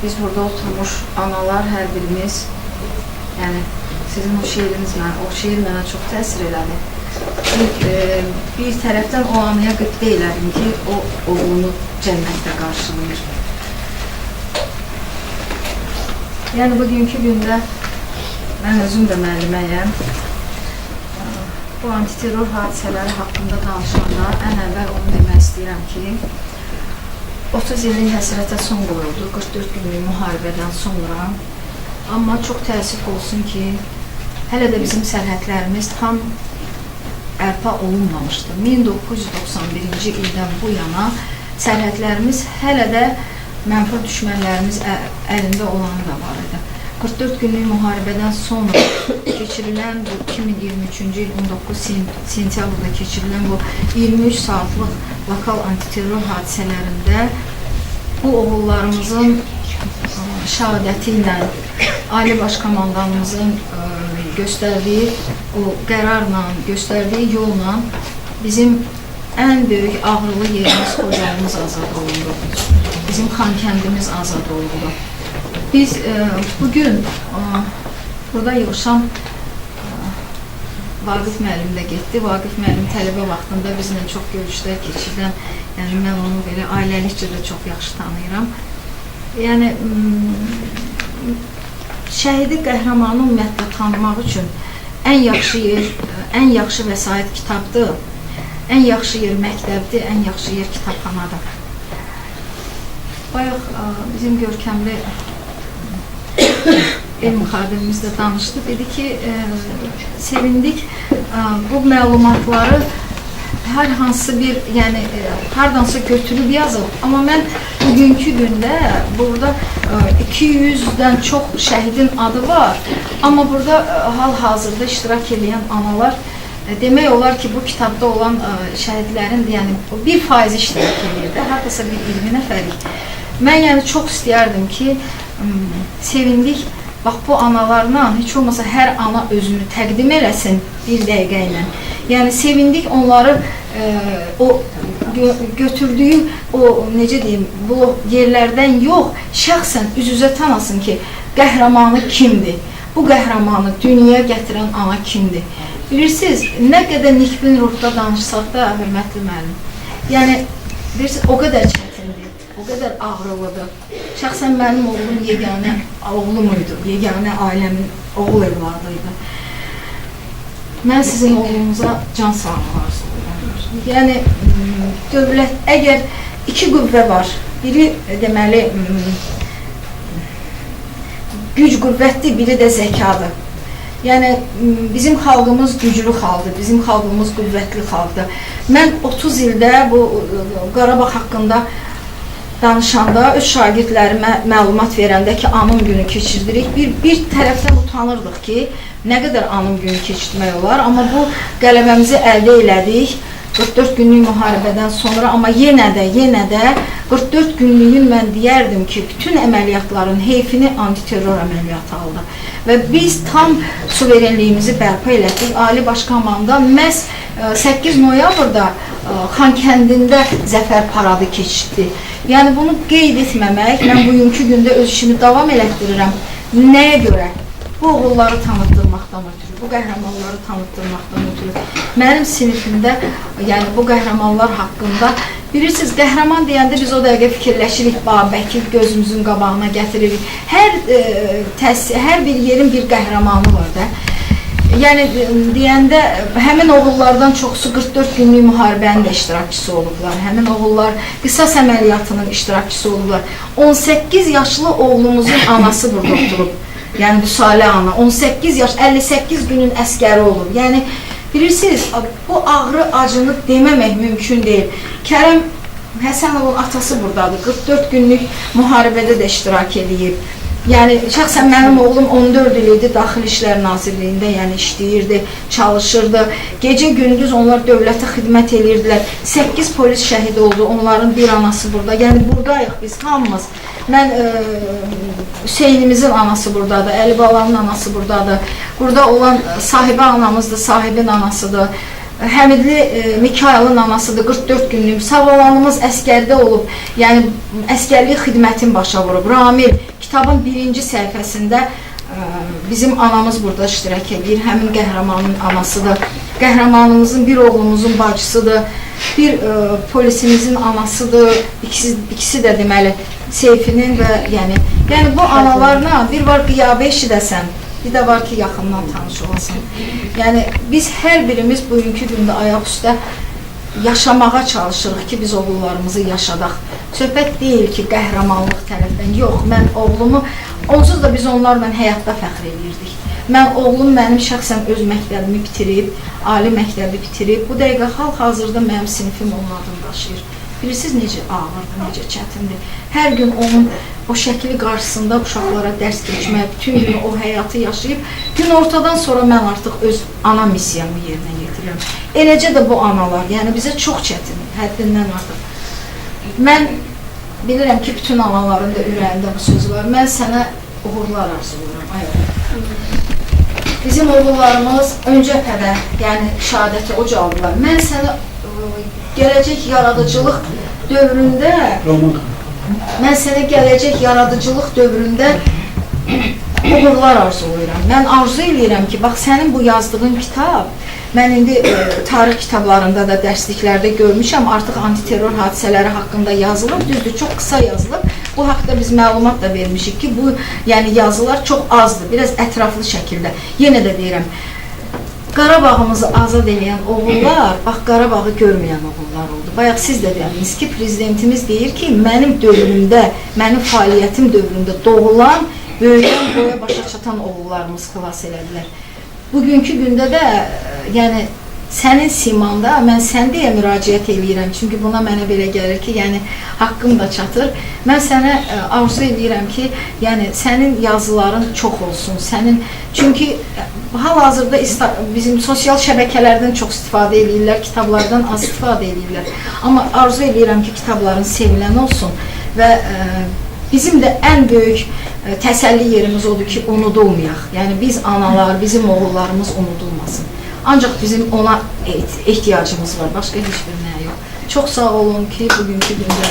Biz burada oturmuş analar hər birimiz, yəni sizin o şeiriniz mənə, o şeir mənə çox təsir elədi. Bir tərəfdən o anaya qibtə elədim ki, o oğlunu cənnətdə qarşılayır. Yəni bugünkü gündə mən özüm də müəlliməyəm. Bu antiterror hadisələri haqqında danışanda ən əvvəl onu demək istəyirəm ki, 30 illik həsrətə son qoyuldu, 44 günlük müharibədən sonra. Amma çox təəssüf olsun ki, hələ də bizim sərhədlərimiz tam bərpa olunmamışdı. 1991-ci ildən bu yana sərhədlərimiz hələ də mənfur düşmənlərimiz əlində olanı da var idi. 44 günlük müharibədən sonra keçirilən bu 2023-cü il 19 sentyabrda keçirilən bu 23 saatlıq lokal antiterror hadisələrində bu oğullarımızın şəhadəti ilə Ali Baş Komandanımızın göstərdiyi o qərarla, göstərdiyi yolla bizim ən böyük ağrılı yerimiz Xocalımız azad olundu. Bizim Xankəndimiz azad olundu. Biz bugün burada yığışan Vaqif müəllim də getdi. Vaqif müəllim tələbə vaxtında bizimlə çox görüşlər keçirdən, yəni mən onu belə ailəlikcə də çox yaxşı tanıyıram. Yəni şəhidi qəhrəmanı ümumiyyətlə tanımaq üçün ən yaxşı yer, ən yaxşı vəsait kitabdır, ən yaxşı yer məktəbdir, ən yaxşı yer kitabxanadır. Bayaq bizim görkəmli elm xadimimiz də danışdı, dedi ki, sevindik bu məlumatları hər hansı bir, yəni hardansa götürüb yazıb. Amma mən bugünkü gündə burada 200-dən çox şəhidin adı var. Amma burada hal-hazırda iştirak edən analar demək olar ki, bu kitabda olan şəhidlərin, yəni 1% iştirak edir də, hardasa bir 20 nəfərik. Mən yəni çox istəyərdim ki, sevindik, bax bu analarla heç olmasa hər ana özünü təqdim eləsin bir dəqiqə ilə. Yəni sevindik onları o götürdüyü o necə deyim, bu yerlərdən yox, şəxsən üz-üzə tanısın ki, qəhrəmanı kimdir? Bu qəhrəmanı dünyaya gətirən ana kimdir? Bilirsiniz, nə qədər nikbin ruhda danışsaq da, hörmətli müəllim, yəni bilirsiniz, o qədər çətindir, o qədər ağrılıdır. Şəxsən mənim oğlum yeganə oğlum idi, yeganə ailəmin oğul evladı idi. Mən sizin oğlunuza can sağlığı arzulayıram. Yəni, dövlət, əgər iki qüvvə var, biri deməli, güc qüvvətdir, biri də zəkadır. Yəni, bizim xalqımız güclü xalqdır, bizim xalqımız qüvvətli xalqdır. Mən 30 ildə bu Qarabağ haqqında danışanda, öz şagirdlərimə məlumat verəndə ki, anım günü keçirdirik, bir tərəfdən utanırdıq ki, nə qədər anım günü keçirmək olar, amma bu qələbəmizi əldə elədik 44 günlük müharibədən sonra, amma yenə də 44 günlüyün mən deyərdim ki, bütün əməliyyatların heyfini antiterror əməliyyatı aldı. Və biz tam suverenliyimizi bərpa elədik. Ali Baş Komanda məhz 8 noyabrda Xankəndində zəfər paradı keçirdi. Yəni bunu qeyd etməmək, mən bugünkü gündə öz işimi davam elətdirirəm. Nəyə görə? Bu oğulları tanıtdırmaqdan ötürü, bu qəhrəmanları tanıtdırmaqdan ötürü. Mənim sinifimdə, yəni bu qəhrəmanlar haqqında, bilirsiniz, qəhrəman deyəndə biz o dəqiqə fikirləşirik, Babəki gözümüzün qabağına gətiririk. Hər bir yerin bir qəhrəmanı var da. Yəni deyəndə həmin oğullardan çoxusu 44 günlük müharibənin də iştirakçısı olublar. Həmin oğullar qisas əməliyyatının iştirakçısı olublar. 18 yaşlı oğlumuzun anası burada oturub. Yəni Vüsalə ana, 18 yaş, 58 günün əskəri olub. Yəni bilirsiniz, bu ağrı acını deməmək mümkün deyil. Kərəm Həsənovun atası buradadır. 44 günlük müharibədə də iştirak edib. Yəni şəxsən mənim oğlum 14 il idi Daxili İşlər Nazirliyində, yəni işləyirdi, çalışırdı. Gecə gündüz onlar dövlətə xidmət eləyirdilər. 8 polis şəhid oldu, onların bir anası burada. Yəni buradayıq biz hamımız. Mən Hüseynimizin anası buradadır, Əlibalanın anası buradadır. Burada olan sahibə anamızdır, sahibin anasıdır. Həmidli Mikayılın anasıdır, 44 günlük. Savalanımız əskərdə olub, yəni əskərlik xidmətin başa vurub. Ramil kitabın birinci səhifəsində bizim anamız burada iştirak edir. Həmin qəhrəmanın anasıdır. Qəhrəmanımızın bir oğlumuzun bacısıdır. Bir polisimizin anasıdır. İkisi də deməli Seyfinin və yəni bu analarla bir var qiyabə eşidəsən, bir də var ki, yaxından tanış olasan. Yəni biz hər birimiz bugünkü gündə ayaq üstə yaşamağa çalışırıq ki, biz oğullarımızı yaşadaq. Söhbət deyil ki, qəhrəmanlıq tərəfdən. Yox, mən oğlumu, onsuz da biz onlarla həyatda fəxr eləyirdik. Mən oğlum mənim şəxsən öz məktəbimi bitirib, ali məktəbi bitirib. Bu dəqiqə hal-hazırda mənim sinifim onun adını daşıyır. Bilirsiniz necə ağırdır, necə çətindir. Hər gün onun o şəkli qarşısında uşaqlara dərs keçmək, bütün gün o həyatı yaşayıb, gün ortadan sonra mən artıq öz ana missiyamı yerinə yetirirəm. Eləcə də bu analar, yəni bizə çox çətindir, həddindən artıq. Mən bilirəm ki, bütün anaların da ürəyində bu söz var. Mən sənə uğurlar arzulayıram, ay oğlum. Bizim oğullarımız ön cəbhədə, yəni şəhadəti ucaldılar. Mən sənə gələcək yaradıcılıq dövründə, mən sənə gələcək yaradıcılıq dövründə uğurlar arzulayıram. Mən arzu eləyirəm ki, bax sənin bu yazdığın kitab, mən indi tarix kitablarında da, dərsliklərdə görmüşəm, artıq antiterror hadisələri haqqında yazılıb, düzdür, çox qısa yazılıb. Bu haqda biz məlumat da vermişik ki, bu yəni yazılar çox azdır, biraz ətraflı şəkildə. Yenə də deyirəm, Qarabağımızı azad eləyən oğullar, bax Qarabağı görməyən oğullar oldu. Bayaq siz də dediniz ki, prezidentimiz deyir ki, mənim dövrümdə, mənim fəaliyyətim dövründə doğulan, böyüyən, boya başa çatan oğullarımız xilas elədilər. Bugünkü gündə də, yəni sənin simanda mən sən deyə müraciət eləyirəm. Çünki buna mənə belə gəlir ki, yəni haqqım da çatır. Mən sənə arzu eləyirəm ki, yəni sənin yazıların çox olsun. Sənin çünki hal-hazırda bizim sosial şəbəkələrdən çox istifadə eləyirlər, kitablardan az istifadə eləyirlər. Amma arzu eləyirəm ki, kitabların sevilən olsun və bizim də ən böyük təsəlli yerimiz odur ki, unudulmayaq. Yəni biz analar, bizim oğullarımız unudulmasın. Ancaq bizim ona ehtiyacımız var, başqa heç bir nəyə yox. Çox sağ olun ki, bugünkü gündə.